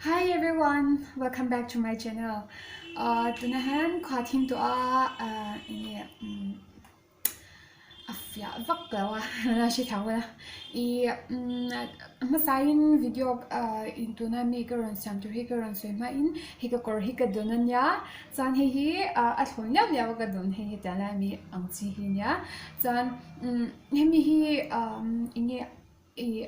Hi everyone, welcome back to my channel. Tuna hian khua thim tawh a enge a fiah vak lo a la hre thiam ula i hmasain video in tuna mi ka rawn siam tur hi ka rawn sawi hmain hei ka kawr hi ka dawn ania chuan hei hi a thlawn liau liau a ka dawn hei hetiang lai ami ang chi hi ania chuan hemi hi enge Ih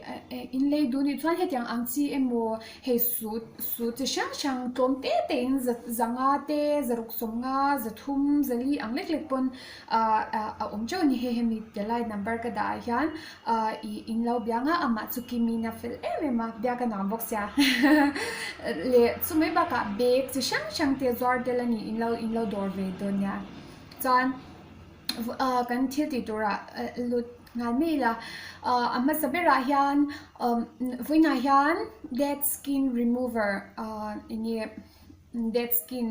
in lei duh nih chuan hetiang ang chi emaw hei suit suit chi hrang hrang tlawm te te in za zanga te zaruk sawmnga zathum zali ang lek lek pawn ah a awm teuh a ni hei hemi ti lai number ka dah ah hian ah ih in lo biang a amah chu Kimina fel em em a biak a nuam bawk sia leh chumai bakah bag chi hrang hrang te zuar tel a ni in lo in lo dawr ve dawn nia chuan ah kan thil tih turah lut. Nghal mai ila ah a hmasa berah hian umm vawiinah hian dead skin remover ah eng nge dead skin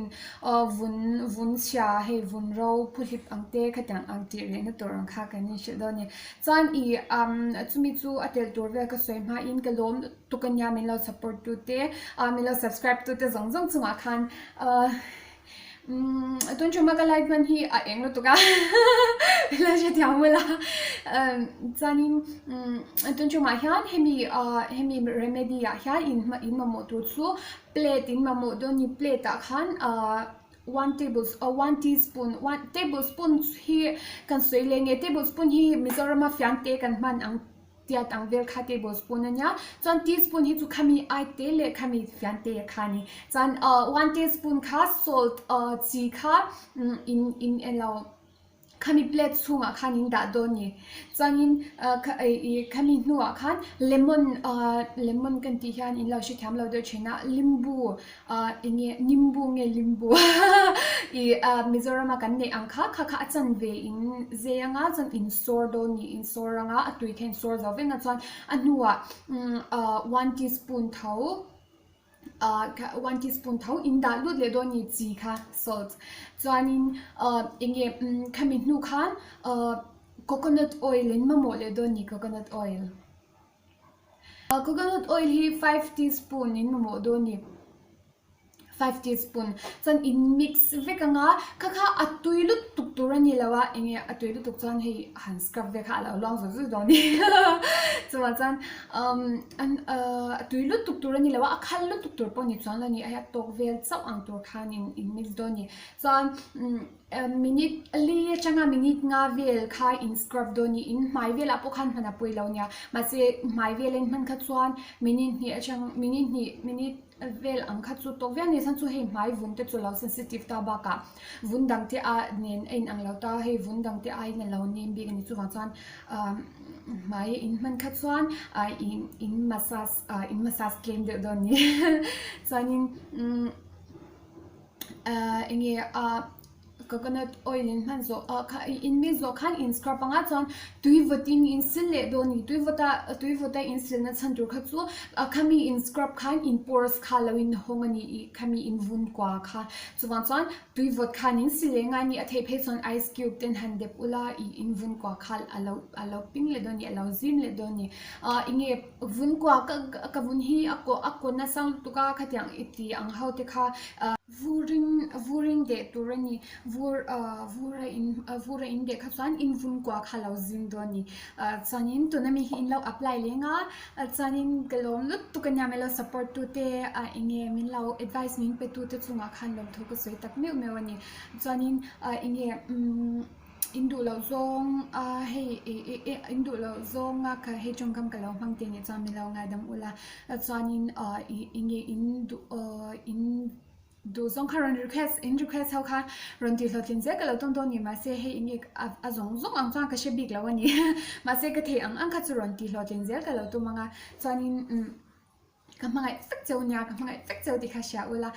ah vun vun chhia hei vun ro phuhlip ang te khatiang ang tih rehna tur ang kha kan inhrilh dawn a ni. Chuan ih umm chumi chu a telh tur vel ka sawi hmain ka lawm lutuk ania min lo support tu te ah min lo subscribe tu te zawng zawng chungah khan ah. Umm tun ṭuma ka light hman hi a eng lutuk a la hre thiam bawlh a umm chuanin umm tun ṭumah hian hemi ah hemi remedy ah hian in in mamawh tur chu plate in mamawh dawn a ni plate ah khan ah one table one teaspoon one tablespoon hi kan sawi leh nge tablespoon hi Mizorama fian te kan hman ang. Tiat ang vel kha tablespoon a nia, chuan teaspoon hi chu khami ai te leh khami fian te kha a ni. Chuan one teaspoon kha salt chi kha in in eng lo khami plate chhungah khan in dah dawn a ni. Chuanin khami hnuah khan lemon lemon kan tih hian in lo hrethiam lo deuh thin a, limbu Ah eng nge nimbu nge limbu ih ah Mizorama kan neih ang kha kha kha a chanve in zei anga chuan in sawr dawn ni in sawr anga a tui kha in sawr zo vek a chuan a hnuah ah one teaspoon tho ah one teaspoon tho in dah lut leh dawn ni chi kha salt chuanin ah eng nge khami hnu khan ah coconut oil in mamawh leh dawn ni coconut oil. Coconut oil hi 5 teaspoon in mamawh dawn ni 5 teaspoon chuan in mix vek anga kha kha a tui lutuk tur a ni lo a enge a tui lutuk chuan hei han scrub vek kha a lo luang zawk zawk dawn ni chuvang chuan umm a tui lutuk tur a ni lo a a khal lutuk tur pawh ni chuan lo ni a hei a tawk vel chauh ang tur khan in in mix dawn ni chuan umm. Minute li atanga minute nga vel kha in scrub dawn ni in hmai velah pawh khan hman a pawi lo nia mahse hmai vel en hman kha chuan minute hnih atang minute hnih minute vel ang kha chu tawk viau ni chuan chu hei hmai vun te chu lo sensitive ta bakah vun dang te a nen a inang lo ta hei vun dang te aiin a lo nem bik a ni chuvang chuan ah hmai in hman kha chuan ah in in massage ah in massage tlem deuh dawn ni chuanin umm. Ahh enge ah coconut oil in hman zawh ah kha in mix zawh khan in scrub anga chuan tui vawt in in sil leh dawn a ni tui vawt a tui vawt a in sil na chhan tur kha chu ah khami in scrub khan in pores kha lo in hawng a ni ih khami in vun kua kha chuvang chuan tui vawt khan in sil leh ngai a ni a theih phei chuan ice cube ten han dep ula ih in vun kua kha a lo a lo ping leh dawn a ni a lo zim leh dawn a ni ah enge Vun kua ka ka vun hi a kaw a kaw nasa lutuk a khatiang i ti ang ho te kha ah vurin vurin deh tur a ni vur ah vur a in vur a in deh kha chuan in vun kua kha lo zing dawn a ni ah chuanin tuna mi hi in lo apply leng a chuanin ka lawm lutuk a nia min lo support tu te ah eng nge min lo advice min pe tu te chungah khan lawmthu ka sawi tak meuh meuh a ni chuanin ah eng nge umm. In duh loh zawng a hei ih in duh loh zawng a ka hei tawngkam ka lo hmang tih nih chuan min lo ngaidam ula chuanin ah ih enge in duh ah in duh zawng kha rawn request in request ho kha rawn tih hlawhtlin zel ka lo tum dawn ni mahse hei enge a a zawng zawng ang chuan ka hre bik lo a ni mahse ka theih ang ang kha chu rawn tih hlawhtlin zel ka lo tum ang a chuanin umm. Ka hmangaih vek cheu nia, ka hmangaih vek cheu tih kha hria ula,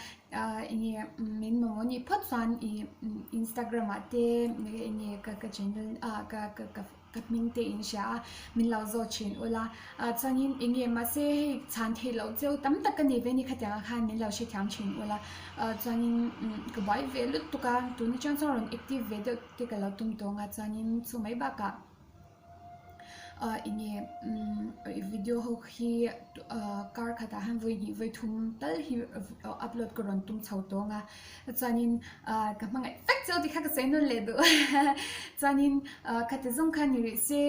ah enge min mamawh nih phawt chuan ih Instagram ah te enge ka ka channel ah ka ka ka ka hming te in hria a, min lo zawt thin ula, ah chuanin enge mahse hei chhan theih loh cheu tam tak ka nei ve a ni khatiang ah khan min lo hrethiam thin ula, ah chuanin ka buai ve lutuk a, tun atang chuan rawn active ve deuh te ka lo tum tawng a, chuanin chu mai bakah. Enge video ho hi kar khatah hian vawi hnih vawi thum tal hi upload ka rawn tum chho tawng a chuanin ka hmangaih vek chu tikha ka sawi nawn leh duh chuanin khati zawng kha ni rih se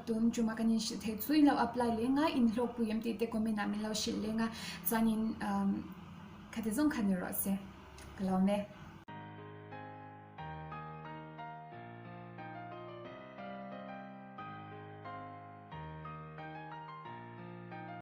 tun tuma kan inhrilh theih chu in lo apply leng a inhlawkpui em tih te comment ah min lo hrilh leng a chuanin khati zawng kha ni rawh se ka lawm e.